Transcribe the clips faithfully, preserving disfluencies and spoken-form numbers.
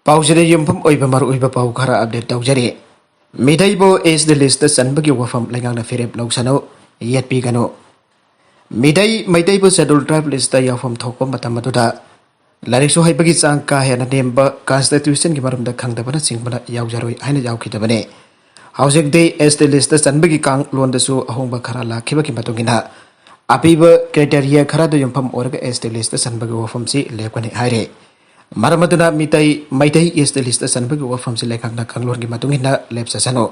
ꯄꯥꯎꯁꯤꯗ ꯌꯨꯝꯐꯝ ꯑꯣꯏꯕ ꯃꯔꯨꯑꯣꯏꯕ ꯄꯥꯎ ꯈꯔ ꯑꯞꯗꯦꯠ ꯇꯧꯖꯔꯤ꯫ ꯃꯤꯇꯩꯕꯨ ꯑꯦꯁ ꯇꯤ ꯂꯤꯁꯇ ꯆꯟꯕꯒꯤ ꯋꯥꯐꯝ ꯂꯩꯉꯥꯛꯅ ꯐꯤꯔꯦꯞ ꯂꯧꯁꯅꯨ, ꯌꯦꯠꯄꯤꯒꯅꯨ꯫ ꯃꯤꯇꯩ, ꯃꯩꯇꯩꯕꯨ ꯁꯦꯗꯨꯜ ꯇ꯭ꯔꯥꯏꯕ ꯂꯤꯁꯇ ꯌꯥꯎꯐꯝ ꯊꯣꯛꯄ ꯃꯇꯝ ꯑꯗꯨꯗ ꯂꯥꯏꯔꯤꯛꯁꯨ ꯍꯩꯕꯒꯤ ꯆꯥꯡ ꯀꯥ ꯍꯦꯟꯅ ꯅꯦꯝꯕ, ꯀꯟꯁꯇꯤꯇ꯭ꯌꯨꯁꯟꯒꯤ ꯃꯔꯝꯗ ꯈꯪꯗꯕꯅꯆꯤꯡꯕꯅ ꯌꯥꯎꯖꯔꯣꯏ ꯍꯥꯏꯅ ꯌꯥꯎꯈꯤꯗꯕꯅꯤ꯫ ꯍꯧꯖꯤꯛꯇꯤ ꯑꯦꯁ ꯇꯤ ꯂꯤꯁꯇ ꯆꯟꯕꯒꯤ ꯀꯥꯡꯂꯣꯟꯗꯁꯨ ꯑꯍꯣꯡꯕ ꯈꯔ ꯂꯥꯛꯈꯤꯕꯒꯤ ꯃꯇꯨꯡ ꯏꯟꯅ ꯑꯄꯤꯕ ꯀ꯭ꯔꯥꯏꯇꯦꯔꯤꯌꯥ ꯈꯔꯗ ꯌꯨꯝꯐꯝ ꯑꯣꯏꯔꯒ ꯑꯦꯁ ꯇꯤ ꯂꯤꯁꯇ ꯆꯟꯕꯒꯤ ꯋꯥꯐꯝꯁꯤ ꯂꯦꯞꯀꯅꯤ ꯍꯥꯏꯔꯤ꯫ ꯃꯔꯝ ꯑꯗꯨꯅ ꯃꯤꯇꯩ, ꯃꯩꯇꯩ ꯑꯦꯁ ꯇꯤ ꯂꯤꯁꯇ ꯆꯟꯕꯒꯤ ꯋꯥꯐꯝꯁꯤ ꯂꯩꯉꯥꯛꯅ ꯀꯥꯡꯂꯣꯟꯒꯤ ꯃꯇꯨꯡ ꯏꯟꯅ ꯂꯦꯞꯆꯁꯅꯨ,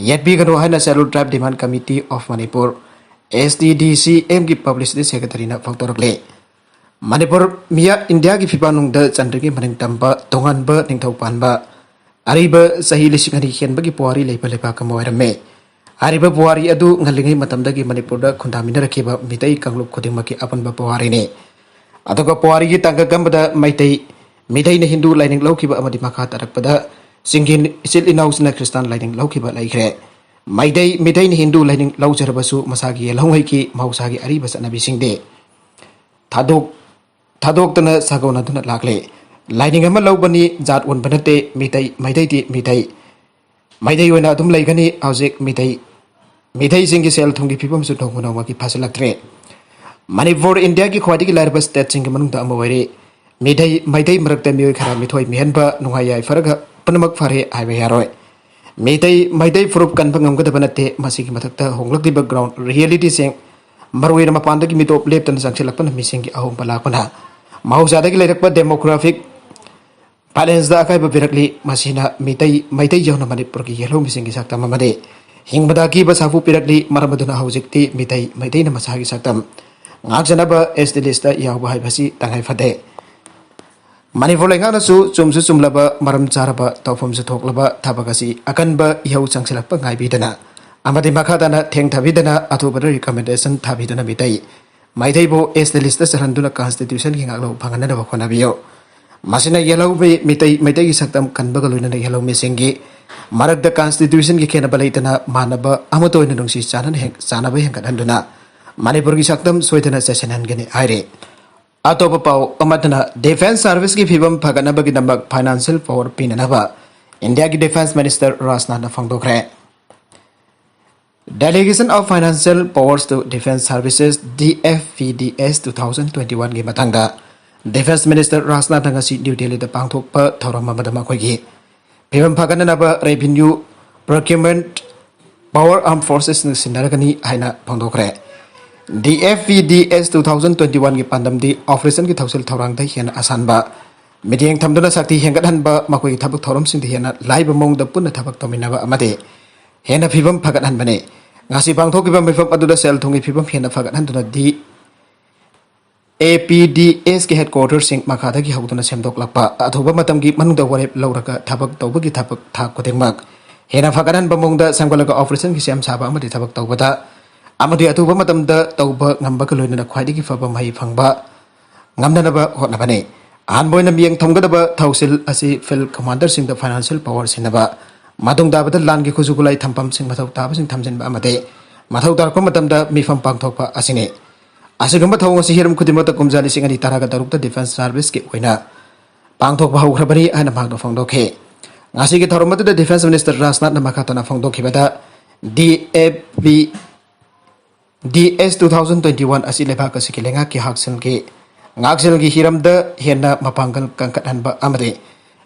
ꯌꯦꯠꯄꯤꯒꯅꯨ ꯍꯥꯏꯅ Scheduled Tribe Demand Committee of Manipur, S T D C M ꯒꯤ ꯄꯕ꯭ꯂꯤꯁꯤꯇꯤ ꯁꯦꯀ꯭ꯔꯦꯇꯔꯤꯅ ꯐꯣꯡꯗꯣꯔꯛꯂꯤ꯫ ꯃꯅꯤꯄꯨꯔ ꯃꯤꯌꯥ ꯏꯟꯗꯤꯌꯥꯒꯤ ꯐꯤꯕꯥꯛꯅꯨꯡꯗ ꯆꯟꯗ꯭ꯔꯤꯉꯩ ꯃꯅꯤꯡ ꯇꯝꯕ ꯇꯣꯉꯥꯟꯕ ꯅꯤꯡꯊꯧ ꯄꯥꯟꯕ ꯑꯔꯤꯕ ꯆꯍꯤ ꯂꯤꯁꯤꯡ ꯑꯅꯤ ꯍꯦꯟꯕꯒꯤ ꯄꯨꯋꯥꯔꯤ ꯂꯩꯕ ꯂꯩꯕꯥꯛ ꯑꯃ ꯑꯣꯏꯔꯝꯃꯤ꯫ ꯍꯥꯏꯔꯤꯕ ꯄꯨꯋꯥꯔꯤ ꯑꯗꯨ ꯉꯜꯂꯤꯉꯩ ꯃꯇꯝꯗꯒꯤ ꯃꯅꯤꯄꯨꯔꯗ ꯈꯨꯟꯗꯥꯃꯤꯟꯅꯔꯛꯈꯤꯕ ꯃꯤꯇꯩ ꯀꯥꯡꯂꯨꯞ ꯈꯨꯗꯤꯡꯃꯛꯀꯤ ꯑꯄꯨꯟꯕ ꯄꯨꯋꯥꯔꯤꯅꯤ꯫ ꯑꯗꯨꯒ ꯄꯨꯋꯥꯔꯤꯒꯤ ꯇꯥꯡꯀꯛ ꯑꯃꯗ ꯃꯩꯇꯩ, ꯃꯤꯇꯩꯅ ꯍꯤꯟꯗꯨ ꯂꯥꯏꯅꯤꯡ ꯂꯧꯈꯤꯕ ꯑꯃꯗꯤ ꯃꯈꯥ ꯇꯥꯔꯛꯄꯗ ꯆꯤꯡꯒꯤ ꯏꯆꯤꯜ ꯏꯅꯥꯎꯁꯤꯡꯅ ꯈ꯭ꯔꯤꯁꯇꯥꯟ ꯂꯥꯏꯅꯤꯡ ꯂꯧꯈꯤꯕ ꯂꯩꯈ꯭ꯔꯦ꯫ ꯃꯩꯇꯩ, ꯃꯤꯇꯩꯅ ꯍꯤꯟꯗꯨ ꯂꯥꯏꯅꯤꯡ ꯂꯧꯖꯔꯕꯁꯨ ꯃꯁꯥꯒꯤ ꯌꯦꯜꯍꯧꯉꯩꯒꯤ ꯃꯍꯧꯁꯥꯒꯤ ꯑꯔꯤꯕ ꯆꯠꯅꯕꯤꯁꯤꯡꯗꯤ ꯊꯥꯗꯣꯛ-, ꯊꯥꯗꯣꯛꯇꯅ ꯁꯥꯒꯣꯟꯅꯗꯨꯅ ꯂꯥꯛꯂꯦ꯫ ꯂꯥꯏꯅꯤꯡ ꯑꯃ ꯂꯧꯕꯅꯤ, ꯖꯥꯠ ꯑꯣꯟꯕ ꯅꯠꯇꯦ꯫ ꯃꯤꯇꯩ, ꯃꯩꯇꯩꯗꯤ ꯃꯤꯇꯩ, ꯃꯩꯇꯩ ꯑꯣꯏꯅ ꯑꯗꯨꯝ ꯂꯩꯒꯅꯤ꯫ ꯍꯧꯖꯤꯛ ꯃꯤꯇꯩ, ꯃꯤꯇꯩꯁꯤꯡꯒꯤ ꯁꯦꯜ ꯊꯨꯝꯒꯤ ꯐꯤꯕꯝꯁꯨ ꯅꯣꯡꯃ ꯅꯣꯡꯃꯒꯤ ꯐꯁꯤꯜꯂꯛꯇ꯭ꯔꯦ꯫ ꯃꯅꯤꯄꯨꯔ ꯏꯟꯗꯤꯌꯥꯒꯤ ꯈ꯭ꯋꯥꯏꯗꯒꯤ ꯂꯥꯏꯔꯕ ꯁ꯭ꯇꯦꯠꯁꯤꯡꯒꯤ ꯃꯅꯨꯡꯗ ꯑꯃ ꯑꯣꯏꯔꯤ꯫ ꯃꯤꯇꯩ, ꯃꯩꯇꯩ ꯃꯔꯛꯇ ꯃꯤꯑꯣꯏ ꯈꯔ ꯃꯤꯊꯣꯏ ꯃꯤꯍꯦꯟꯕ ꯅꯨꯡꯉꯥꯏ ꯌꯥꯏꯐꯔꯒ ꯄꯨꯝꯅꯃꯛ ꯐꯔꯦ ꯍꯥꯏꯕ ꯌꯥꯔꯣꯏ꯫ ꯃꯤꯇꯩ, ꯃꯩꯇꯩ ꯐꯨꯔꯨꯞ ꯀꯟꯕ ꯉꯝꯒꯗꯕ ꯅꯠꯇꯦ꯫ ꯃꯁꯤꯒꯤ ꯃꯊꯛꯇ ꯍꯣꯡꯂꯛꯂꯤꯕ ꯒ꯭ꯔꯥꯎꯟ ꯔꯤꯌꯦꯂꯤꯇꯤꯁꯤꯡ, ꯃꯔꯨꯑꯣꯏꯅ ꯃꯄꯥꯟꯗꯒꯤ ꯃꯤꯇꯣꯞ ꯂꯦꯞꯇꯅ ꯆꯪꯁꯤꯜꯂꯛꯄꯅ ꯃꯤꯁꯤꯡꯒꯤ ꯑꯍꯣꯡꯕ ꯂꯥꯛꯄꯅ ꯃꯍꯧꯁꯥꯗꯒꯤ ꯂꯩꯔꯛꯄ ꯗꯦꯃꯣꯒ꯭ꯔꯥꯐꯤꯛ ꯕꯦꯂꯦꯟꯁꯇ ꯑꯀꯥꯏꯕ ꯄꯤꯔꯛꯂꯤ꯫ ꯃꯁꯤꯅ ꯃꯤꯇꯩ, ꯃꯩꯇꯩ ꯌꯥꯎꯅ ꯃꯅꯤꯄꯨꯔꯒꯤ ꯌꯦꯜꯍꯧꯃꯤꯁꯤꯡꯒꯤ ꯁꯛꯇꯝ ꯑꯃꯗꯤ ꯍꯤꯡꯕꯗ ꯑꯀꯤꯕ ꯁꯥꯐꯨ ꯄꯤꯔꯛꯂꯤ꯫ ꯃꯔꯝ ꯑꯗꯨꯅ ꯍꯧꯖꯤꯛꯇꯤ ꯃꯤꯇꯩ, ꯃꯩꯇꯩꯅ ꯃꯁꯥꯒꯤ ꯁꯛꯇꯝ ꯉꯥꯛꯆꯅꯕ ꯑꯦꯁ ꯇꯤ ꯂꯤꯁꯇ ꯌꯥꯎꯕ ꯍꯥꯏꯕꯁꯤ ꯇꯉꯥꯏ ꯐꯗꯦ꯫ ꯃꯅꯤꯄꯨꯔ ꯂꯩꯉꯥꯛꯅꯁꯨ ꯆꯨꯝꯁꯨ ꯆꯨꯝꯂꯕ, ꯃꯔꯝ ꯆꯥꯔꯕ, ꯇꯧꯐꯝꯁꯨ ꯊꯣꯛꯂꯕ ꯊꯕꯛ ꯑꯁꯤ ꯑꯀꯟꯕ ꯏꯍꯧ ꯆꯪꯁꯤꯜꯂꯛꯄ ꯉꯥꯏꯕꯤꯗꯅ ꯑꯃꯗꯤ ꯃꯈꯥ ꯇꯥꯅ ꯊꯦꯡꯊꯕꯤꯗꯅ ꯑꯊꯨꯕꯗ ꯔꯤꯀꯃꯦꯟꯗꯦꯁꯟ ꯊꯥꯕꯤꯗꯨꯅ ꯃꯤꯇꯩ, ꯃꯩꯇꯩꯕꯨ ꯑꯦꯁ ꯇꯤ ꯂꯤꯁꯇ ꯆꯜꯍꯟꯗꯨꯅ ꯀꯟꯁꯇꯤꯇ꯭ꯌꯨꯁꯟꯒꯤ ꯉꯥꯛꯂꯧ ꯐꯪꯍꯟꯅꯕ ꯍꯣꯠꯅꯕꯤꯌꯨ꯫ ꯃꯁꯤꯅ ꯌꯦꯜꯍꯧꯃꯤ ꯃꯤꯇꯩ, ꯃꯩꯇꯩꯒꯤ ꯁꯛꯇꯝ ꯀꯟꯕꯒ ꯂꯣꯏꯅꯅ ꯌꯦꯜꯍꯧꯃꯤꯁꯤꯡꯒꯤ ꯃꯔꯛꯇ ꯀꯟꯁꯇꯤꯇ꯭ꯌꯨꯁꯟꯒꯤ ꯈꯦꯠꯅꯕ ꯂꯩꯇꯅ ꯃꯥꯟꯅꯕ ꯑꯃꯠꯇ ꯑꯣꯏꯅ ꯅꯨꯡꯁꯤ ꯆꯥꯟꯅꯅ ꯍꯦꯟ-, ꯆꯥꯟꯅꯕ ꯍꯦꯟꯒꯠꯍꯟꯗꯨꯅ ꯃꯅꯤꯄꯨꯔꯒꯤ ꯁꯛꯇꯝ ꯁꯣꯏꯗꯅ ꯆꯦꯠꯁꯤꯟꯍꯟꯒꯅꯤ ꯍꯥꯏꯔꯤ꯫ ꯑꯇꯣꯞꯄ ꯄꯥꯎ ꯑꯃꯠꯇꯅ, ꯗꯤꯐꯦꯟꯁ ꯁꯥꯔꯚꯤꯁꯀꯤ ꯐꯤꯕꯝ ꯐꯒꯠꯅꯕꯒꯤꯗꯃꯛ ꯐꯥꯏꯅꯥꯟꯁꯤꯌꯦꯜ ꯄꯥꯋꯔ ꯄꯤꯅꯅꯕ ꯏꯟꯗꯤꯌꯥꯒꯤ ꯗꯤꯐꯦꯟꯁ ꯃꯤꯅꯤꯁꯇꯔ ꯔꯥꯖꯅꯥꯊꯅ ꯐꯣꯡꯗꯣꯛꯈ꯭ꯔꯦ꯫ Delegation of Financial Powers to Defense Services, D F P D S, two thousand twenty-one ꯒꯤ ꯃꯇꯥꯡꯗ ꯗꯤꯐꯦꯟꯁ ꯃꯤꯅꯤꯁꯇꯔ ꯔꯥꯖꯅꯥꯊꯅ ꯉꯁꯤ ꯅ꯭ꯌꯨ ꯗꯦꯜꯂꯤꯗ ꯄꯥꯡꯊꯣꯛꯄ ꯊꯧꯔꯝ ꯑꯃꯗ ꯃꯈꯣꯏꯒꯤ ꯐꯤꯕꯝ ꯐꯒꯠꯅꯅꯕ revenue, procurement, power, armed forcesꯅ ꯁꯤꯟꯅꯔꯒꯅꯤ ꯍꯥꯏꯅ ꯐꯣꯡꯗꯣꯛꯈ꯭ꯔꯦ꯫ D F P D S two thousand twenty-one ꯒꯤ ꯄꯥꯟꯗꯝꯗꯤ operationꯒꯤ ꯊꯧꯁꯤꯜ ꯊꯧꯔꯥꯡꯗ ꯍꯦꯟꯅ ꯑꯁꯥꯟꯕ, ꯃꯤꯠꯌꯦꯡ ꯊꯝꯗꯨꯅ ꯁꯛꯇꯤ ꯍꯦꯟꯒꯠꯍꯟꯕ, ꯃꯈꯣꯏꯒꯤ ꯊꯕꯛ ꯊꯧꯔꯝꯁꯤꯡꯗ ꯍꯦꯟꯅ ꯂꯥꯏꯕ ꯃꯑꯣꯡꯗ ꯄꯨꯟꯅ ꯊꯕꯛ ꯇꯧꯃꯤꯟꯅꯕ ꯑꯃꯗꯤ ꯍꯦꯟꯅ ꯐꯤꯕꯝ ꯐꯒꯠꯍꯟꯕꯅꯤ꯫ ꯉꯁꯤ ꯄꯥꯡꯊꯣꯛꯈꯤꯕ ꯃꯤꯐꯝ ꯑꯗꯨꯗ ꯁꯦꯜ ꯊꯨꯝꯒꯤ ꯐꯤꯕꯝ ꯍꯦꯟꯅ ꯐꯒꯠꯍꯟꯗꯨꯅ D A P D Sꯀꯤ headquarterꯁꯤꯡ ꯃꯈꯥꯗꯒꯤ ꯍꯧꯗꯨꯅ ꯁꯦꯝꯗꯣꯛꯂꯛꯄ, ꯑꯊꯨꯕ ꯃꯇꯝꯒꯤ ꯃꯅꯨꯡꯗ ꯋꯥꯔꯦꯞ ꯂꯧꯔꯒ ꯊꯕꯛ ꯇꯧꯕꯒꯤ ꯊꯕꯛ ꯊꯥꯛ ꯈꯨꯗꯤꯡꯃꯛ ꯍꯦꯟꯅ ꯐꯒꯠꯍꯟꯕ ꯃꯑꯣꯡꯗ ꯁꯦꯝꯒꯠꯂꯒ operationꯒꯤ ꯁꯦꯝ ꯁꯥꯕ ꯑꯃꯗꯤ ꯊꯕꯛ ꯇꯧꯕꯗ ꯑꯃꯗꯤ ꯑꯊꯨꯕ ꯃꯇꯝꯗ ꯇꯧꯕ ꯉꯝꯕꯒ ꯂꯣꯏꯅꯅ ꯈ꯭ꯋꯥꯏꯗꯒꯤ ꯐꯕ ꯃꯍꯩ ꯐꯪꯕ ꯉꯝꯅꯅꯕ ꯍꯣꯠꯅꯕꯅꯤ꯫ ꯑꯍꯥꯟꯕ ꯑꯣꯏꯅ ꯃꯤꯠꯌꯦꯡ ꯊꯝꯒꯗꯕ ꯊꯧꯁꯤꯜ ꯑꯁꯤ field commanderꯁꯤꯡꯗ financial power ꯁꯤꯟꯅꯕ, ꯃꯇꯨꯡ ꯇꯥꯕꯗ ꯂꯥꯟꯒꯤ ꯈꯨꯠꯁꯨ ꯈꯨꯠꯂꯥꯏ ꯊꯝꯐꯝꯁꯤꯡ ꯃꯊꯧ ꯇꯥꯕꯁꯤꯡ ꯊꯝꯖꯤꯟꯕ ꯑꯃꯗꯤ ꯃꯊꯧ ꯇꯥꯔꯛꯄ ꯃꯇꯝꯗ ꯃꯤꯐꯝ ꯄꯥꯡꯊꯣꯛꯄ ꯑꯁꯤꯅꯤ꯫ ꯑꯁꯤꯒꯨꯝꯕ ꯊꯧꯑꯣꯡ ꯑꯁꯤ ꯍꯤꯔꯝ ꯈꯨꯗꯤꯡꯃꯛꯇ ꯀꯨꯝꯖꯥ ꯂꯤꯁꯤꯡ ꯑꯅꯤ ꯇꯔꯥꯒ ꯇꯔꯨꯛꯇ ꯗꯤꯐꯦꯟꯁ ꯁꯥꯔꯚꯤꯁꯀꯤ ꯑꯣꯏꯅ ꯄꯥꯡꯊꯣꯛꯄ ꯍꯧꯈ꯭ꯔꯕꯅꯤ ꯍꯥꯏꯅ ꯃꯍꯥꯛꯅ ꯐꯣꯡꯗꯣꯛꯈꯤ꯫ ꯉꯁꯤꯒꯤ ꯊꯧꯔꯝ ꯑꯗꯨꯗ ꯗꯤꯐꯦꯟꯁ ꯃꯤꯅꯤꯁꯇꯔ ꯔꯥꯖꯅꯥꯊꯅ ꯃꯈꯥ ꯇꯥꯅ ꯐꯣꯡꯗꯣꯛꯈꯤꯕꯗ, D F P D S two thousand twenty-one ꯑꯁꯤ ꯂꯩꯕꯥꯛ ꯑꯁꯤꯒꯤ ꯂꯩꯉꯥꯛꯀꯤ ꯍꯛꯁꯦꯜꯒꯤ ꯉꯥꯛꯁꯦꯜꯒꯤ ꯍꯤꯔꯝꯗ ꯍꯦꯟꯅ ꯃꯄꯥꯡꯒꯜ ꯀꯟꯈꯠꯍꯟꯕ ꯑꯃꯗꯤ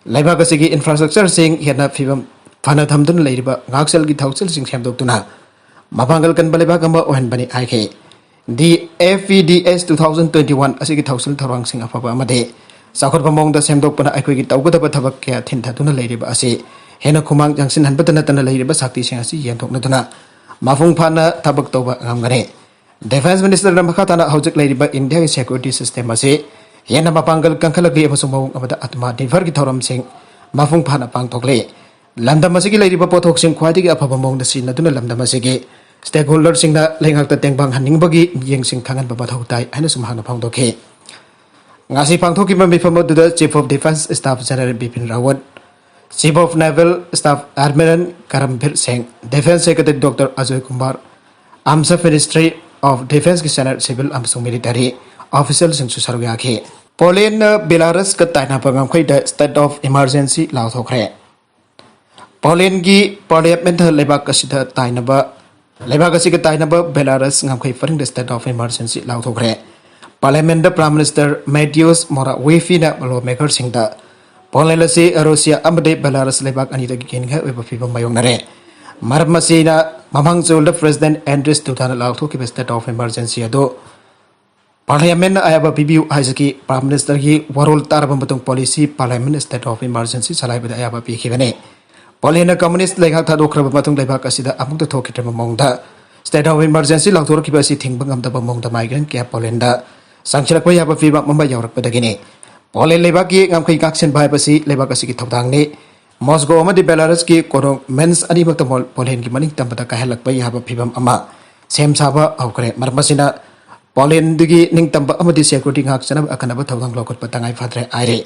ꯂꯩꯕꯥꯛ ꯑꯁꯤꯒꯤ infrastructureꯁꯤꯡ ꯍꯦꯟꯅ ꯐꯤꯕꯝ ꯐꯅ ꯊꯝꯗꯨꯅ ꯂꯩꯔꯤꯕ ꯉꯥꯛꯁꯦꯜꯒꯤ ꯊꯧꯁꯤꯜꯁꯤꯡ ꯁꯦꯝꯗꯣꯛꯇꯨꯅ ꯃꯄꯥꯡꯒꯜ ꯀꯟꯕ ꯂꯩꯕꯥꯛ ꯑꯃ ꯑꯣꯏꯍꯟꯕꯅꯤ ꯍꯥꯏꯈꯤ꯫ D F P D S two thousand twenty-one ꯑꯁꯤꯒꯤ ꯊꯧꯁꯤꯜ ꯊꯧꯔꯥꯡꯁꯤꯡ ꯑꯐꯕ ꯑꯃꯗꯤ ꯆꯥꯎꯈꯠꯄ ꯃꯑꯣꯡꯗ ꯁꯦꯝꯗꯣꯛꯄꯅ ꯑꯩꯈꯣꯏꯒꯤ ꯇꯧꯒꯗꯕ ꯊꯕꯛ ꯀꯌꯥ ꯊꯤꯟꯊꯗꯨꯅ ꯂꯩꯔꯤꯕ ꯑꯁꯤ ꯍꯦꯟꯅ ꯈꯨꯃꯥꯡ ꯆꯪꯁꯤꯟꯍꯟꯕꯇ ꯅꯠꯇꯅ ꯂꯩꯔꯤꯕ ꯁꯛꯇꯤꯁꯤꯡ ꯑꯁꯤ ꯌꯦꯟꯊꯣꯛꯅꯗꯨꯅ ꯃꯄꯨꯡ ꯐꯥꯅ ꯊꯕꯛ ꯇꯧꯕ ꯉꯝꯒꯅꯤ꯫ ꯗꯤꯐꯦꯟꯁ ꯃꯤꯅꯤꯁꯇꯔꯅ ꯃꯈꯥ ꯇꯥꯅ ꯍꯧꯖꯤꯛ ꯂꯩꯔꯤꯕ ꯏꯟꯗꯤꯌꯥꯒꯤ security system ꯑꯁꯤ ꯍꯦꯟꯅ ꯃꯄꯥꯡꯒꯜ ꯀꯟꯈꯠꯂꯛꯂꯤ ꯑꯃꯁꯨꯡ ꯃꯑꯣꯡ ꯑꯃꯗ ꯑꯇꯃꯥ ꯅꯤꯔꯚꯔꯒꯤ ꯊꯧꯔꯝꯁꯤꯡ ꯃꯄꯨꯡ ꯐꯥꯅ ꯄꯥꯡꯊꯣꯛꯂꯤ꯫ ꯂꯝꯗꯝ ꯑꯁꯤꯒꯤ ꯂꯩꯔꯤꯕ ꯄꯣꯠꯊꯣꯛꯁꯤꯡ ꯈ꯭ꯋꯥꯏꯗꯒꯤ ꯑꯐꯕ ꯃꯑꯣꯡꯗ ꯁꯤꯖꯤꯟꯅꯗꯨꯅ ꯂꯝꯗꯝ ꯑꯁꯤꯒꯤ stakeholderꯁꯤꯡꯅ ꯂꯩꯉꯥꯛꯇ ꯇꯦꯡꯕꯥꯡ ꯍꯟꯅꯤꯡꯕꯒꯤ ꯃꯤꯠꯌꯦꯡꯁꯤꯡ ꯈꯪꯍꯟꯕ ꯃꯊꯧ ꯇꯥꯏ ꯍꯥꯏꯅꯁꯨ ꯃꯍꯥꯛꯅ ꯐꯣꯡꯗꯣꯛꯈꯤ꯫ ꯉꯁꯤ ꯄꯥꯡꯊꯣꯛꯈꯤꯕ ꯃꯤꯐꯝ ꯑꯗꯨꯗ Chief of Defence Staff General Bipin Rawat, Chief of Naval Staff Admiral Karambir Singh, Defence Secretary Doctor Ajoy Kumar, Arms Ministry of Defenceꯀꯤ Senior Civil ꯑꯃꯁꯨꯡ Military ꯑꯣꯐꯤꯁꯤꯌꯦꯜꯁꯤꯡꯁꯨ ꯁꯔꯨꯛ ꯌꯥꯈꯤ꯫ ꯄꯣꯂꯦꯟꯅ ꯕꯦꯂꯥꯔꯁꯀ ꯇꯥꯏꯅꯕ ꯉꯝꯈꯩꯗ state of emergency ꯂꯥꯎꯊꯣꯛꯈ꯭ꯔꯦ꯫ ꯄꯣꯂꯦꯟꯒꯤ ꯄꯥꯔꯂꯤꯌꯥꯃꯦꯟꯠꯇ ꯂꯩꯕꯥꯛ ꯑꯁꯤꯗ ꯇꯥꯏꯅꯕ, ꯂꯩꯕꯥꯛ ꯑꯁꯤꯒ ꯇꯥꯏꯅꯕ ꯕꯦꯂꯥꯔꯁ ꯉꯝꯈꯩ ꯄꯔꯤꯡꯗ state of emergency ꯂꯥꯎꯊꯣꯛꯈ꯭ꯔꯦ꯫ ꯄꯥꯔꯂꯤꯌꯥꯃꯦꯟꯠꯇ Prime Minister Mateusz Morawiecki-ꯅ lawmaker-ꯁꯤꯡꯗ ꯄꯣꯂꯦꯟ ꯑꯁꯤ ꯔꯨꯁꯤꯌꯥ ꯑꯃꯗꯤ ꯕꯦꯂꯥꯔꯁ ꯂꯩꯕꯥꯛ ꯑꯅꯤꯗꯒꯤ ꯀꯦꯟꯅꯤꯡꯉꯥꯏ ꯑꯣꯏꯕ ꯐꯤꯕꯝ ꯃꯥꯌꯣꯛꯅꯔꯦ꯫ ꯃꯔꯝ ꯑꯁꯤꯅ ꯃꯃꯥꯡ ꯆꯌꯣꯜꯗ President Andrzej Duda-ꯅ ꯂꯥꯎꯊꯣꯛꯈꯤꯕ state of emergency ꯑꯗꯨ ꯄꯥꯔꯂꯤꯌꯥꯃꯦꯟꯠꯅ ꯑꯌꯥꯕ ꯄꯤꯕꯤꯌꯨ ꯍꯥꯏꯖꯈꯤ꯫ Prime Minister-ꯒꯤ ꯋꯥꯔꯣꯜ ꯇꯥꯔꯕ ꯃꯇꯨꯡ policy parliament state of emergency ꯆꯂꯥꯏꯕꯗ ꯑꯌꯥꯕ ꯄꯤꯈꯤꯕꯅꯤ꯫ ꯄꯣꯂꯦꯟꯅ communist ꯂꯩꯉꯥꯛ ꯊꯥꯗꯣꯛꯈ꯭ꯔꯕ ꯃꯇꯨꯡ ꯂꯩꯕꯥꯛ ꯑꯁꯤꯗ ꯑꯃꯨꯛꯇ ꯊꯣꯛꯈꯤꯗ꯭ꯔꯕ ꯃꯑꯣꯡꯗ state of emergency ꯂꯥꯎꯊꯣꯔꯛꯈꯤꯕ ꯑꯁꯤ ꯊꯤꯡꯕ ꯉꯝꯗꯕ ꯃꯑꯣꯡꯗ migrant ꯀꯌꯥ ꯄꯣꯂꯦꯟꯗ ꯆꯪꯁꯤꯜꯂꯛꯄ ꯌꯥꯕ ꯐꯤꯕꯝ ꯑꯃ ꯌꯧꯔꯛꯄꯗꯒꯤꯅꯤ꯫ ꯄꯣꯂꯦꯟ ꯂꯩꯕꯥꯛꯀꯤ ꯉꯝꯈꯩ ꯉꯥꯛꯁꯦꯟꯕ ꯍꯥꯏꯕꯁꯤ ꯂꯩꯕꯥꯛ ꯑꯁꯤꯒꯤ ꯊꯧꯗꯥꯡꯅꯤ꯫ ꯃꯣꯁꯀꯣ ꯑꯃꯗꯤ ꯕꯦꯂꯥꯔꯁꯀꯤ ꯀꯣꯅꯨꯡ ꯃꯤꯟꯁ ꯑꯅꯤꯃꯛꯇ ꯃꯣꯜ-, ꯄꯣꯂꯦꯟꯒꯤ ꯃꯅꯤꯡ ꯇꯝꯕꯗ ꯀꯥꯏꯍꯜꯂꯛꯄ ꯌꯥꯕ ꯐꯤꯕꯝ ꯑꯃ ꯁꯦꯝ ꯁꯥꯕ ꯍꯧꯈ꯭ꯔꯦ꯫ ꯃꯔꯝ ꯑꯁꯤꯅ ꯄꯣꯂꯦꯟꯗꯒꯤ ꯅꯤꯡꯇꯝꯕ ꯑꯃꯗꯤ security ꯉꯥꯛꯆꯅꯕ ꯑꯈꯟꯅꯕ ꯊꯧꯗꯥꯡ ꯂꯧꯈꯠꯄ ꯇꯉꯥꯏ ꯐꯗ꯭ꯔꯦ ꯍꯥꯏꯔꯤ꯫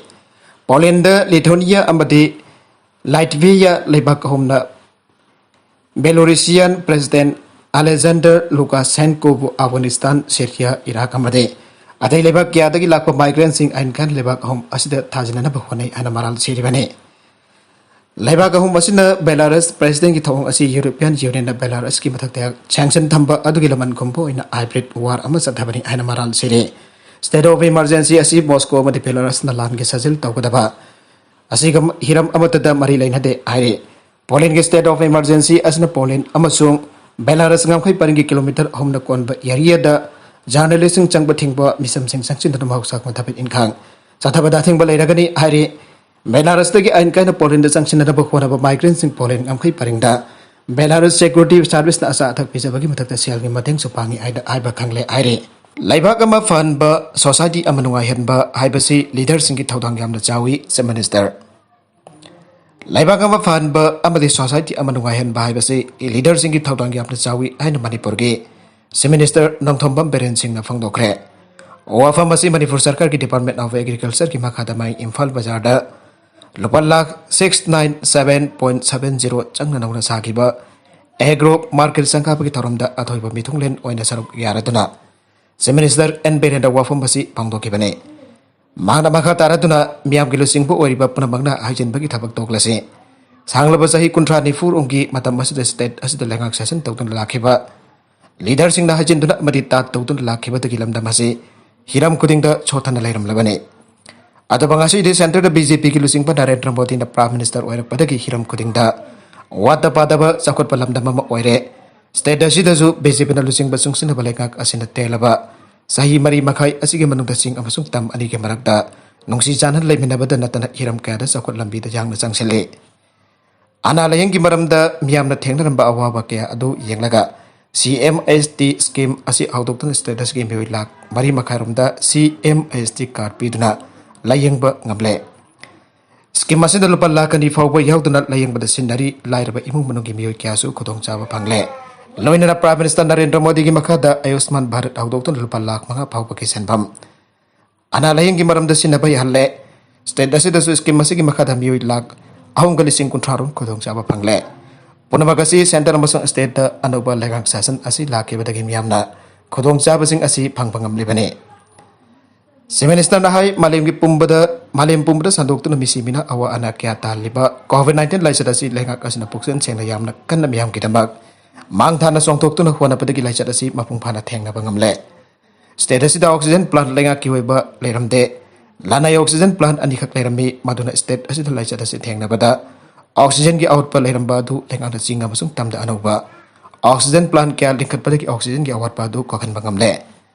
ꯄꯣꯂꯦꯟꯗ Lithuania ꯑꯃꯗꯤ Latvia ꯂꯩꯕꯥꯛ ꯑꯍꯨꯝꯅ Belarusian President Alexander Lukashenko-ꯕꯨ Afghanistan, Syria, Iraq ꯑꯃꯗꯤ ꯑꯇꯩ ꯂꯩꯕꯥꯛ ꯀꯌꯥꯗꯒꯤ ꯂꯥꯛꯄ migrant-ꯁꯤꯡ ꯑꯥꯏꯟ ꯀꯥꯏꯅ ꯂꯩꯕꯥꯛ ꯑꯍꯨꯝ ꯑꯁꯤꯗ ꯊꯥꯖꯤꯟꯅꯅꯕ ꯍꯣꯠꯅꯩ ꯍꯥꯏꯅ ꯃꯔꯥꯜ ꯁꯤꯔꯤꯕꯅꯤ꯫ ꯂꯩꯕꯥꯛ ꯑꯍꯨꯝ ꯑꯁꯤꯅ ꯕꯦꯂꯥꯔꯁ President-ꯀꯤ ꯊꯧꯑꯣꯡ ꯑꯁꯤ European Union-ꯅ ꯕꯦꯂꯥꯔꯁꯀꯤ ꯃꯊꯛꯇ sanction ꯊꯝꯕ ꯑꯗꯨꯒꯤ ꯂꯃꯟ ꯈꯨꯝꯕ ꯑꯣꯏꯅ hybrid war ꯑꯃ ꯆꯠꯊꯕꯅꯤ ꯍꯥꯏꯅ ꯃꯔꯥꯜ ꯁꯤꯔꯤ꯫ State of emergency ꯑꯁꯤ ꯃꯣꯁꯀꯣ ꯑꯃꯗꯤ ꯕꯦꯂꯥꯔꯁꯅ ꯂꯥꯟꯒꯤ ꯁꯥꯖꯤꯜ ꯇꯧꯒꯗꯕ ꯑꯁꯤꯒ ꯍꯤꯔꯝ ꯑꯃꯠꯇꯗ ꯃꯔꯤ ꯂꯩꯅꯗꯦ ꯍꯥꯏꯔꯤ꯫ ꯄꯣꯂꯦꯟꯒꯤ state of emergency ꯑꯁꯤꯅ ꯄꯣꯂꯦꯟ ꯑꯃꯁꯨꯡ ꯕꯦꯂꯥꯔꯁ ꯉꯝꯈꯩ ꯄꯔꯤꯡꯒꯤ ꯀꯤꯂꯣꯃꯤꯇꯔ ꯑꯍꯨꯝꯅ ꯀꯣꯟꯕ area-ꯗ journalist-ꯁꯤꯡ ꯆꯪꯕ ꯊꯤꯡꯕ, ꯃꯤꯆꯝꯁꯤꯡ ꯆꯪꯁꯤꯟꯗꯨꯅ ꯃꯍꯧꯁꯥ ꯊꯕꯛ ꯏꯟꯈꯥꯡ ꯆꯠꯊꯕꯗ ꯑꯊꯤꯡꯕ ꯂꯩꯔꯒꯅꯤ ꯍꯥꯏꯔꯤ꯫ ꯕꯦꯂꯥꯔꯁꯇꯒꯤ ꯑꯥꯏꯟ ꯀꯥꯏꯅ ꯄꯣꯂꯦꯟꯗ ꯆꯪꯁꯤꯟꯅꯅꯕ ꯍꯣꯠꯅꯕ migrant-ꯁꯤꯡ ꯄꯣꯂꯦꯟ ꯉꯝꯈꯩ ꯄꯔꯤꯡꯗ ꯕꯦꯂꯥꯔꯁ security service-ꯅ ꯑꯆꯥ ꯑꯊꯛ ꯄꯤꯖꯕꯒꯤ ꯃꯊꯛꯇ ꯁꯦꯜꯒꯤ ꯃꯇꯦꯡꯁꯨ ꯄꯥꯡꯏ ꯍꯥꯏꯅ ꯍꯥꯏꯕ ꯈꯪꯂꯦ ꯍꯥꯏꯔꯤ꯫ ꯂꯩꯕꯥꯛ ꯑꯃ ꯐꯍꯟꯕ, society ꯑꯃ ꯅꯨꯡꯉꯥꯏꯍꯟꯕ ꯍꯥꯏꯕꯁꯤ leader-ꯁꯤꯡꯒꯤ ꯊꯧꯗꯥꯡ ꯌꯥꯝꯅ ꯆꯥꯎꯏ, Chief Minister꯫ ꯂꯩꯕꯥꯛ ꯑꯃ ꯐꯍꯟꯕ ꯑꯃꯗꯤ society ꯑꯃ ꯅꯨꯡꯉꯥꯏꯍꯟꯕ ꯍꯥꯏꯕꯁꯤ leader-ꯁꯤꯡꯒꯤ ꯊꯧꯗꯥꯡ ꯌꯥꯝꯅ ꯆꯥꯎꯏ ꯍꯥꯏꯅ ꯃꯅꯤꯄꯨꯔꯒꯤ Chief Minister ꯅꯣꯡꯊꯣꯝꯕꯝ ꯕꯤꯔꯦꯟ ꯁꯤꯡꯅ ꯐꯣꯡꯗꯣꯛꯈ꯭ꯔꯦ꯫ ꯋꯥꯐꯝ ꯑꯁꯤ ꯃꯅꯤꯄꯨꯔ ꯁꯔꯀꯥꯔꯒꯤ Department of Agriculture-ꯒꯤ ꯃꯈꯥꯗ ꯃꯥꯏ ꯏꯝꯐꯥꯜ ꯕꯖꯥꯔꯗ ꯂꯨꯄꯥ lakh six nine seven point seven zero ꯆꯪꯅ ꯅꯧꯅ ꯁꯥꯈꯤꯕ Agro Market ꯁꯪꯒꯥꯕꯒꯤ ꯊꯧꯔꯝꯗ ꯑꯊꯣꯏꯕ ꯃꯤꯊꯨꯡꯂꯦꯟ ꯑꯣꯏꯅ ꯁꯔꯨꯛ ꯌꯥꯔꯗꯨꯅ Chief Minister N Biren ꯗ ꯋꯥꯐꯝ ꯑꯁꯤ ꯐꯣꯡꯗꯣꯛꯈꯤꯕꯅꯤ꯫ ꯃꯍꯥꯛꯅ ꯃꯈꯥ ꯇꯥꯔꯗꯨꯅ ꯃꯤꯌꯥꯝꯒꯤ ꯂꯨꯆꯤꯡꯕ ꯑꯣꯏꯔꯤꯕ ꯄꯨꯝꯅꯃꯛꯅ ꯍꯥꯏꯖꯤꯟꯕꯒꯤ ꯊꯕꯛ ꯇꯣꯛꯂꯁꯤ꯫ ꯁꯥꯡꯂꯕ ꯆꯍꯤ ꯀꯨꯟꯊ꯭ꯔꯥ ꯅꯤꯐꯨ ꯔꯣꯝꯒꯤ ꯃꯇꯝ ꯑꯁꯤꯗ state ꯑꯁꯤꯗ ꯂꯩꯉꯥꯛ ꯁꯥꯁꯟ ꯇꯧꯗꯨꯅ ꯂꯥꯛꯈꯤꯕ leaderꯁꯤꯡꯅ ꯍꯥꯏꯖꯤꯟꯗꯨꯅ ꯑꯃꯗꯤ ꯇꯥꯠ ꯇꯧꯗꯨꯅ ꯂꯥꯛꯈꯤꯕꯗꯒꯤ ꯂꯝꯗꯝ ꯑꯁꯤ ꯍꯤꯔꯝ ꯈꯨꯗꯤꯡꯗ ꯁꯣꯠꯊꯅ ꯂꯩꯔꯝꯂꯕꯅꯤ꯫ ꯑꯗꯨꯕꯨ ꯉꯁꯤꯗꯤ centreꯗ BJPꯒꯤ ꯂꯨꯆꯤꯡꯕ ꯅꯔꯦꯟꯗ꯭ꯔ ꯃꯣꯗꯤꯅ Prime Minister ꯑꯣꯏꯔꯛꯄꯗꯒꯤ ꯍꯤꯔꯝ ꯈꯨꯗꯤꯡꯗ ꯋꯥꯠꯇ ꯄꯥꯗꯕ ꯆꯥꯎꯈꯠꯄ ꯂꯝꯗꯝ ꯑꯃ ꯑꯣꯏꯔꯦ꯫ State ꯑꯁꯤꯗꯁꯨ BJPꯅ ꯂꯨꯆꯤꯡꯕ ꯆꯨꯡꯁꯤꯟꯅꯕ ꯂꯩꯉꯥꯛ ꯑꯁꯤꯅ ꯇꯦꯜꯂꯕ ꯆꯍꯤ ꯃꯔꯤ ꯃꯈꯥꯏ ꯑꯁꯤꯒꯤ ꯃꯅꯨꯡꯗ ꯆꯤꯡ ꯑꯃꯁꯨꯡ ꯇꯝ ꯑꯅꯤꯒꯤ ꯃꯔꯛꯇ ꯅꯨꯡꯁꯤ ꯆꯥꯟꯅꯅ ꯂꯩꯃꯤꯟꯅꯕꯗ ꯅꯠꯇꯅ ꯍꯤꯔꯝ ꯀꯌꯥꯗ ꯆꯥꯎꯈꯠ ꯂꯝꯕꯤꯗ ꯌꯥꯡꯅ ꯆꯪꯁꯤꯜꯂꯤ꯫ ꯑꯅꯥ ꯂꯥꯌꯦꯡꯒꯤ ꯃꯔꯝꯗ ꯃꯤꯌꯥꯝꯅ ꯊꯦꯡꯅꯔꯝꯕ ꯑꯋꯥꯕ ꯀꯌꯥ ꯑꯗꯨ ꯌꯦꯡꯂꯒ CMHT scheme ꯑꯁꯤ ꯍꯧꯗꯣꯛꯇꯨꯅ state ꯑꯁꯤꯒꯤ ꯃꯤꯑꯣꯏ ꯂꯥꯈ ꯃꯔꯤ ꯃꯈꯥꯏ ꯔꯣꯝꯗ CMHT card ꯄꯤꯗꯨꯅ ꯂꯥꯌꯦꯡꯕ ꯉꯝꯂꯦ꯫ Scheme ꯑꯁꯤꯗ ꯂꯨꯄꯥ ꯂꯥꯈ ꯑꯅꯤ ꯐꯥꯎꯕ ꯌꯥꯎꯗꯨꯅ ꯂꯥꯌꯦꯡꯕꯗ ꯁꯤꯖꯤꯟꯅꯔꯤ꯫ ꯂꯥꯏꯔꯕ ꯏꯃꯨꯡ ꯃꯅꯨꯡꯒꯤ ꯃꯤꯑꯣꯏ ꯀꯌꯥꯁꯨ ꯈꯨꯗꯣꯡꯆꯥꯕ ꯐꯪꯂꯦ꯫ ꯂꯣꯏꯅꯅ Prime Minister ꯅꯔꯦꯟꯗ꯭ꯔ ꯃꯣꯗꯤꯒꯤ ꯃꯈꯥꯗ ꯑꯌꯨꯁꯃꯥꯟ ꯚꯥꯔꯠ ꯍꯧꯗꯣꯛꯇꯨꯅ ꯂꯨꯄꯥ ꯂꯥꯈ ꯃꯉꯥ ꯐꯥꯎꯕꯒꯤ ꯁꯦꯟꯐꯝ ꯑꯅꯥ ꯂꯥꯌꯦꯡꯒꯤ ꯃꯔꯝꯗ ꯁꯤꯖꯤꯟꯅꯕ ꯌꯥꯍꯜꯂꯦ꯫ State ꯑꯁꯤꯗꯁꯨ scheme ꯑꯁꯤꯒꯤ ꯃꯈꯥꯗ ꯃꯤꯑꯣꯏ ꯂꯥꯈ ꯑꯍꯨꯝꯒ ꯂꯤꯁꯤꯡ ꯀꯨꯟꯊ꯭ꯔꯥ ꯔꯣꯝ ꯈꯨꯗꯣꯡꯆꯥꯕ ꯐꯪꯂꯦ꯫ ꯄꯨꯝꯅꯃꯛ ꯑꯁꯤ centre ꯑꯃꯁꯨꯡ stateꯇ ꯑꯅꯧꯕ ꯂꯩꯉꯥꯛ ꯁꯥꯁꯟ ꯑꯁꯤ ꯂꯥꯛꯈꯤꯕꯗꯒꯤ ꯃꯤꯌꯥꯝꯅ ꯈꯨꯗꯣꯡꯆꯥꯕꯁꯤꯡ ꯑꯁꯤ ꯐꯪꯕ ꯉꯝꯂꯤꯕꯅꯤ꯫ Chief Ministerꯅ ꯍꯥꯏ, ꯃꯥꯂꯦꯝꯒꯤ ꯄꯨꯝꯕꯗ, ꯃꯥꯂꯦꯝ ꯄꯨꯝꯕꯗ ꯁꯟꯗꯣꯛꯇꯨꯅ ꯃꯤꯁꯤ ꯃꯤꯅ ꯑꯋꯥ ꯑꯅꯥ ꯀꯌꯥ ꯇꯥꯍꯜꯂꯤꯕ COVID nineteen ꯂꯥꯏꯆꯠ ꯑꯁꯤ ꯂꯩꯉꯥꯛ ꯑꯁꯤꯅ ꯄꯨꯛꯆꯦꯜ ꯁꯦꯡꯅ ꯌꯥꯝꯅ ꯀꯟꯅ ꯃꯤꯌꯥꯝꯒꯤꯗꯃꯛ ꯃꯥꯡ ꯊꯥꯅ ꯆꯣꯡꯊꯣꯛꯇꯨꯅ ꯍꯣꯠꯅꯕꯗꯒꯤ ꯂꯥꯏꯆꯠ ꯑꯁꯤ ꯃꯄꯨꯡ ꯐꯥꯅ ꯊꯦꯡꯅꯕ ꯉꯝꯂꯦ꯫ State ꯑꯁꯤꯗ oxygen plant ꯂꯩꯉꯥꯛꯀꯤ ꯑꯣꯏꯕ ꯂꯩꯔꯝꯗꯦ꯫ ꯂꯅꯥꯏ oxygen plant ꯑꯅꯤꯈꯛ ꯂꯩꯔꯝꯃꯤ, ꯃꯗꯨꯅ state ꯑꯁꯤꯗ ꯂꯥꯏꯆꯠ ꯑꯁꯤ ꯊꯦꯡꯅꯕꯗ oxygenꯒꯤ ꯑꯋꯥꯠꯄ ꯂꯩꯔꯝꯕ ꯑꯗꯨ ꯂꯩꯉꯥꯛꯅ ꯆꯤꯡ ꯑꯃꯁꯨꯡ ꯇꯝꯗ ꯑꯅꯧꯕ oxygen plant ꯀꯌꯥ ꯂꯤꯡꯈꯠꯄꯗꯒꯤ oxygenꯒꯤ ꯑꯋꯥꯠꯄ ꯑꯗꯨ ꯀꯣꯛꯍꯟꯕ ꯉꯝꯂꯦ꯫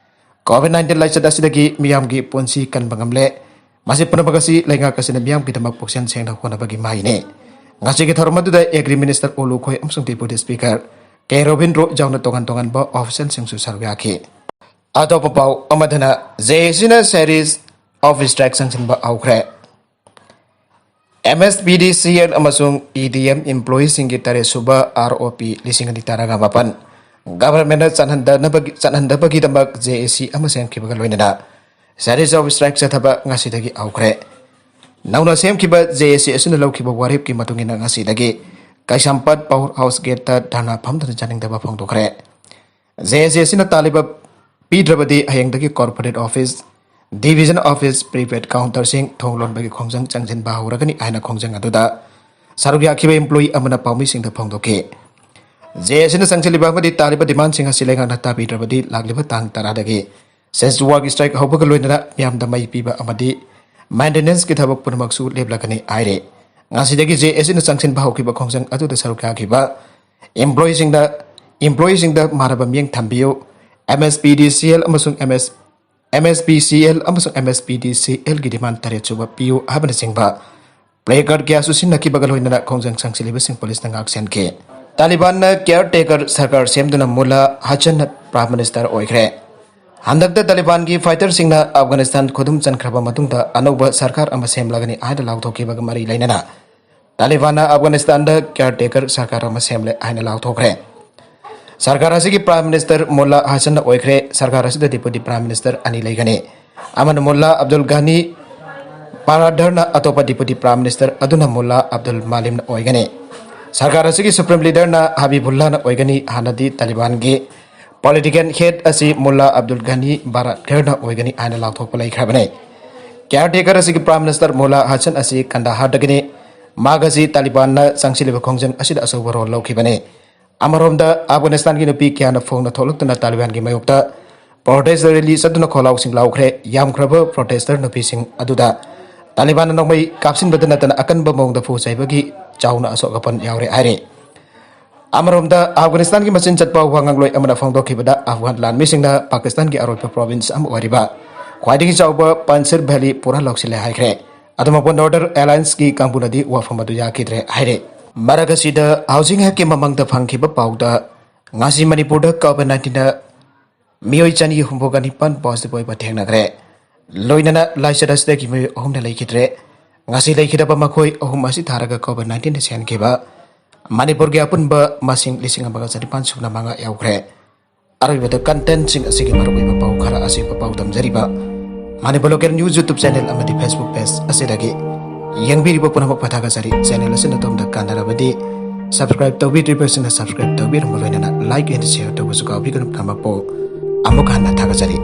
COVID nineteen ꯂꯥꯏꯆꯠ ꯑꯁꯤꯗꯒꯤ ꯃꯤꯌꯥꯝꯒꯤ ꯄꯨꯟꯁꯤ ꯀꯟꯕ ꯉꯝꯂꯦ꯫ ꯃꯁꯤ ꯄꯨꯝꯅꯃꯛ ꯑꯁꯤ ꯂꯩꯉꯥꯛ ꯑꯁꯤꯅ ꯃꯤꯌꯥꯝꯒꯤꯗꯃꯛ ꯄꯨꯛꯆꯦꯜ ꯁꯦꯡꯅ ꯍꯣꯠꯅꯕꯒꯤ ꯃꯍꯩꯅꯤ꯫ ꯉꯁꯤꯒꯤ ꯊꯧꯔꯝ ꯑꯗꯨꯗ Agri Minister ꯑꯣꯂꯨ ꯈꯣꯏ ꯑꯃꯁꯨꯡ Deputy Speaker ꯀꯦ ꯔꯣꯕꯤꯟꯗ꯭ꯔꯣ ꯌꯥꯎꯅ ꯇꯣꯉꯥꯟ ꯇꯣꯉꯥꯟꯕ officialꯁꯤꯡꯁꯨ ꯁꯔꯨꯛ ꯌꯥꯈꯤ꯫ ꯑꯇꯣꯞꯄ ꯄꯥꯎ ꯑꯃꯗꯅ, JACꯅ series of strike ꯆꯪꯁꯤꯟꯕ ꯍꯧꯈ꯭ꯔꯦ꯫ MSPDCL ꯑꯃꯁꯨꯡ EDM employeeꯁꯤꯡꯒꯤ ꯇꯔꯦꯠ ꯁꯨꯕ ROP ꯂꯤꯁꯤꯡ ꯑꯅꯤ ꯇꯔꯥꯃꯥꯄꯟ governmentꯅ ꯆꯠꯍꯟꯗꯅꯕꯒꯤ, ꯆꯠꯍꯟꯗꯕꯒꯤꯗꯃꯛ JAC ꯑꯃ ꯁꯦꯝꯈꯤꯕꯒ ꯂꯣꯏꯅꯅ series of strike ꯆꯠꯊꯕ ꯉꯁꯤꯗꯒꯤ ꯍꯧꯈ꯭ꯔꯦ꯫ ꯅꯧꯅ ꯁꯦꯝꯈꯤꯕ JAC ꯑꯁꯤꯅ ꯂꯧꯈꯤꯕ ꯋꯥꯔꯦꯞꯀꯤ ꯃꯇꯨꯡ ꯏꯟꯅ ꯉꯁꯤꯗꯒꯤ ꯀꯩꯁꯥꯝꯄꯥꯠ power house gateꯇ ꯙꯔꯅꯥ ꯐꯝꯗꯨꯅ ꯌꯥꯅꯤꯡꯗꯕ ꯐꯣꯡꯗꯣꯛꯈ꯭ꯔꯦ꯫ JAC ꯑꯁꯤꯅ ꯇꯥꯜꯂꯤꯕ ꯄꯤꯗ꯭ꯔꯕꯗꯤ ꯍꯌꯦꯡꯗꯒꯤ corporate office, division office, prepaid counterꯁꯤꯡ ꯊꯣꯡ ꯂꯣꯟꯕꯒꯤ ꯈꯣꯡꯖꯪ ꯆꯪꯁꯤꯟꯕ ꯍꯧꯔꯒꯅꯤ ꯍꯥꯏꯅ ꯈꯣꯡꯖꯪ ꯑꯗꯨꯗ ꯁꯔꯨꯛ ꯌꯥꯈꯤꯕ employee ꯑꯃꯅ ꯄꯥꯎꯃꯤꯁꯤꯡꯗ ꯐꯣꯡꯗꯣꯛꯈꯤ꯫ ꯖꯦ ꯑꯦꯁ ꯁꯤꯅ ꯆꯪꯁꯤꯜꯂꯤꯕ ꯑꯃꯗꯤ ꯇꯥꯔꯤꯕ demandꯁꯤꯡ ꯑꯁꯤ ꯂꯩꯉꯥꯛꯅ ꯇꯥꯕꯤꯗ꯭ꯔꯕꯗꯤ ꯂꯥꯛꯂꯤꯕ ꯇꯥꯡ ꯇꯔꯥꯗꯒꯤ shift work strike ꯍꯧꯕꯒ ꯂꯣꯏꯅꯅ ꯃꯤꯌꯥꯝꯗ ꯃꯩ ꯄꯤꯕ ꯑꯃꯗꯤ maintenanceꯀꯤ ꯊꯕꯛ ꯄꯨꯝꯅꯃꯛꯁꯨ ꯂꯦꯞꯂꯒꯅꯤ ꯍꯥꯏꯔꯤ꯫ ꯉꯁꯤꯗꯒꯤ ꯖꯦ ꯑꯦꯁ ꯁꯤꯅ ꯆꯪꯁꯤꯟꯕ ꯍꯧꯈꯤꯕ ꯈꯣꯡꯖꯪ ꯑꯗꯨꯗ ꯁꯔꯨꯛ ꯌꯥꯈꯤꯕ employeeꯁꯤꯡꯗ employeeꯁꯤꯡꯗ ꯃꯥꯟꯅꯕ ꯃꯤꯠꯌꯦꯡ ꯊꯝꯕꯤꯌꯨ꯫ MSPDCL ꯑꯃꯁꯨꯡ MS MSPCL ꯑꯃꯁꯨꯡ MSPDCLꯒꯤ demand ꯇꯔꯦꯠ ꯁꯨꯕ ꯄꯤꯌꯨ ꯍꯥꯏꯕꯅꯆꯤꯡꯕ placard ꯀꯌꯥꯁꯨ ꯁꯤꯖꯤꯟꯅꯈꯤꯕꯒ ꯂꯣꯏꯅꯅ ꯈꯣꯡꯖꯪ ꯆꯪꯁꯤꯜꯂꯤꯕꯁꯤꯡ ꯄꯨꯂꯤꯁꯅ ꯉꯥꯛ ꯁꯦꯟꯈꯤ꯫ ꯇꯥꯂꯤꯕꯥꯟꯅ caretaker ꯁꯔꯀꯥꯔ ꯁꯦꯝꯗꯨꯅ ꯃꯨꯜꯂꯥ ꯍꯁꯟꯅ Prime Minister ꯑꯣꯏꯈ꯭ꯔꯦ꯫ ꯍꯟꯗꯛꯇ ꯇꯥꯂꯤꯕꯥꯟꯒꯤ fighterꯁꯤꯡꯅ ꯑꯐꯒꯥꯅꯤꯁꯇꯥꯟ ꯈꯨꯗꯨꯝ ꯆꯟꯈ꯭ꯔꯕ ꯃꯇꯨꯡꯗ ꯑꯅꯧꯕ ꯁꯔꯀꯥꯔ ꯑꯃ ꯁꯦꯝꯂꯒꯅꯤ ꯍꯥꯏꯅ ꯂꯥꯎꯊꯣꯛꯈꯤꯕꯒ ꯃꯔꯤ ꯂꯩꯅꯅ ꯇꯥꯂꯤꯕꯥꯟꯅ ꯑꯐꯒꯥꯅꯤꯁꯇꯥꯟꯗ caretaker ꯁꯔꯀꯥꯔ ꯑꯃ ꯁꯦꯝꯂꯦ ꯍꯥꯏꯅ ꯂꯥꯎꯊꯣꯛꯈ꯭ꯔꯦ꯫ ꯁꯔꯀꯥꯔ ꯑꯁꯤꯒꯤ Prime Minister ꯃꯨꯜꯂꯥ ꯍꯁꯟꯅ ꯑꯣꯏꯈ꯭ꯔꯦ꯫ ꯁꯔꯀꯥꯔ ꯑꯁꯤꯗ Deputy Prime Minister ꯑꯅꯤ ꯂꯩꯒꯅꯤ꯫ ꯑꯃꯅ ꯃꯨꯜꯂꯥ ꯑꯕꯗꯨꯜ ꯘꯅꯤ ꯕꯥꯔꯥꯗꯔꯅ, ꯑꯇꯣꯞꯄ Deputy Prime Minister ꯑꯗꯨꯅ ꯃꯨꯜꯂꯥ ꯑꯕꯗꯨꯜ ꯃꯥꯂꯤꯝꯅ ꯑꯣꯏꯒꯅꯤ꯫ ꯁꯔꯀꯥꯔ ꯑꯁꯤꯒꯤ Supreme Leaderꯅ ꯍꯕꯤꯕꯨꯜꯂꯥꯅ ꯑꯣꯏꯒꯅꯤ꯫ ꯍꯥꯟꯅꯗꯤ ꯇꯥꯂꯤꯕꯥꯟꯒꯤ political head ꯑꯁꯤ ꯃꯨꯜꯂꯥ ꯑꯕꯗꯨꯜ ꯘꯅꯤ ꯕꯥꯔꯥꯗꯔꯅ ꯑꯣꯏꯒꯅꯤ ꯍꯥꯏꯅ ꯂꯥꯎꯊꯣꯛꯄ ꯂꯩꯈ꯭ꯔꯕꯅꯤ꯫ Caretaker ꯑꯁꯤꯒꯤ Prime Minister ꯃꯨꯜꯂꯥ ꯍꯁꯟ ꯑꯁꯤ ꯀꯟꯗꯥꯍꯥꯔꯗꯒꯤꯅꯤ꯫ ꯃꯍꯥꯛ ꯑꯁꯤ ꯇꯥꯂꯤꯕꯥꯟꯅ ꯆꯪꯁꯤꯜꯂꯤꯕ ꯈꯣꯡꯖꯪ ꯑꯁꯤꯗ ꯑꯆꯧꯕ role ꯂꯧꯈꯤꯕꯅꯤ꯫ ꯑꯃꯔꯣꯝꯗ ꯑꯐꯒꯥꯅꯤꯁꯇꯥꯟꯒꯤ ꯅꯨꯄꯤ ꯀꯌꯥꯅ ꯐꯣꯡꯅ ꯊꯣꯛꯂꯛꯇꯨꯅ ꯇꯥꯂꯤꯕꯥꯟꯒꯤ ꯃꯥꯌꯣꯛꯇ protest rally ꯆꯠꯇꯨꯅ ꯈꯣꯜꯂꯥꯎꯁꯤꯡ ꯂꯥꯎꯈ꯭ꯔꯦ꯫ ꯌꯥꯝꯈ꯭ꯔꯕ protester ꯅꯨꯄꯤꯁꯤꯡ ꯑꯗꯨꯗ ꯇꯥꯂꯤꯕꯥꯟꯅ ꯅꯣꯡꯃꯩ ꯀꯥꯞꯁꯤꯟꯕꯗ ꯅꯠꯇꯅ ꯑꯀꯟꯕ ꯃꯑꯣꯡꯗ ꯐꯨ ꯆꯩꯕꯒꯤ ꯆꯥꯎꯅ ꯑꯁꯣꯛ ꯑꯄꯟ ꯌꯥꯎꯔꯦ ꯍꯥꯏꯔꯤ꯫ ꯑꯃꯔꯣꯝꯗ ꯑꯐꯒꯥꯅꯤꯁꯇꯥꯟꯒꯤ ꯃꯆꯤꯟ ꯆꯠꯄ ꯋꯥ ꯉꯥꯡꯂꯣꯏ ꯑꯃꯅ ꯐꯣꯡꯗꯣꯛꯈꯤꯕꯗ ꯑꯐꯒꯥꯟ ꯂꯥꯟꯃꯤꯁꯤꯡꯅ ꯄꯥꯀꯤꯁꯇꯥꯟꯒꯤ ꯑꯔꯣꯏꯕ province ꯑꯃ ꯑꯣꯏꯔꯤꯕ ꯈ꯭ꯋꯥꯏꯗꯒꯤ ꯆꯥꯎꯕ ꯄꯟꯁꯤꯔ Valley ꯄꯨꯔꯥ ꯂꯧꯁꯤꯜꯂꯦ ꯍꯥꯏꯈ꯭ꯔꯦ꯫ ꯑꯗꯨꯃꯛꯄꯨ Northern Allianceꯀꯤ ꯀꯥꯡꯕꯨꯅꯗꯤ ꯋꯥꯐꯝ ꯑꯗꯨ ꯌꯥꯈꯤꯗ꯭ꯔꯦ ꯍꯥꯏꯔꯦ꯫ ꯃꯔꯛ ꯑꯁꯤꯗ ꯍꯧꯖꯤꯛ ꯉꯥꯏꯍꯥꯛꯀꯤ ꯃꯃꯥꯡꯗ ꯐꯪꯈꯤꯕ ꯄꯥꯎꯗ ꯉꯁꯤ ꯃꯅꯤꯄꯨꯔꯗ COVID nineteenꯗ ꯃꯤꯑꯣꯏ ꯆꯅꯤ ꯍꯨꯝꯐꯨꯒ ꯅꯤꯄꯥꯟ positive ꯑꯣꯏꯕ ꯊꯦꯡꯅꯈ꯭ꯔꯦ꯫ ꯂꯣꯏꯅꯅ ꯂꯥꯏꯆꯠ ꯑꯁꯤꯗꯒꯤ ꯃꯤꯑꯣꯏ ꯑꯍꯨꯝꯅ ꯂꯩꯈꯤꯗ꯭ꯔꯦ꯫ ꯉꯁꯤ ꯂꯩꯈꯤꯗꯕ ꯃꯈꯣꯏ ꯑꯍꯨꯝ ꯑꯁꯤ ꯊꯥꯔꯒ COVID nineteenꯗ ꯁꯤꯍꯟꯈꯤꯕ ꯃꯅꯤꯄꯨꯔꯒꯤ ꯑꯄꯨꯟꯕ ꯃꯁꯤꯡ ꯂꯤꯁꯤꯡ ꯑꯃꯒ ꯆꯅꯤꯄꯥꯟ ꯁꯨꯞꯅ ꯃꯉꯥ ꯌꯧꯈ꯭ꯔꯦ꯫ ꯑꯔꯣꯏꯕꯗ contentꯁꯤꯡ ꯑꯁꯤꯒꯤ ꯃꯔꯨꯑꯣꯏꯕ ꯄꯥꯎ ꯈꯔ ꯑꯁꯤꯒꯤ ꯄꯥꯎꯗꯝꯖꯔꯤꯕ Manipur Local News YouTube channel ꯑꯃꯗꯤ Facebook page ꯑꯁꯤꯗꯒꯤ ꯌꯦꯡꯕꯤꯔꯤꯕ ꯄꯨꯝꯅꯃꯛꯄꯨ ꯊꯥꯒꯠꯆꯔꯤ꯫ Channel ꯑꯁꯤꯅ ꯑꯗꯣꯝꯗ ꯀꯥꯟꯅꯔꯕꯗꯤ subscribe ꯇꯧꯕꯤꯗ꯭ꯔꯤꯕꯁꯤꯡꯅ subscribe ꯇꯧꯕꯤꯔꯝꯕ ꯂꯣꯏꯅꯅ like and share ꯇꯧꯕꯁꯨ ꯀꯥꯎꯕꯤꯒꯅꯨ꯫ ꯊꯝꯃꯛꯄꯣ꯫ ꯑꯃꯨꯛ ꯍꯟꯅ ꯊꯥꯒꯠꯆꯔꯤ꯫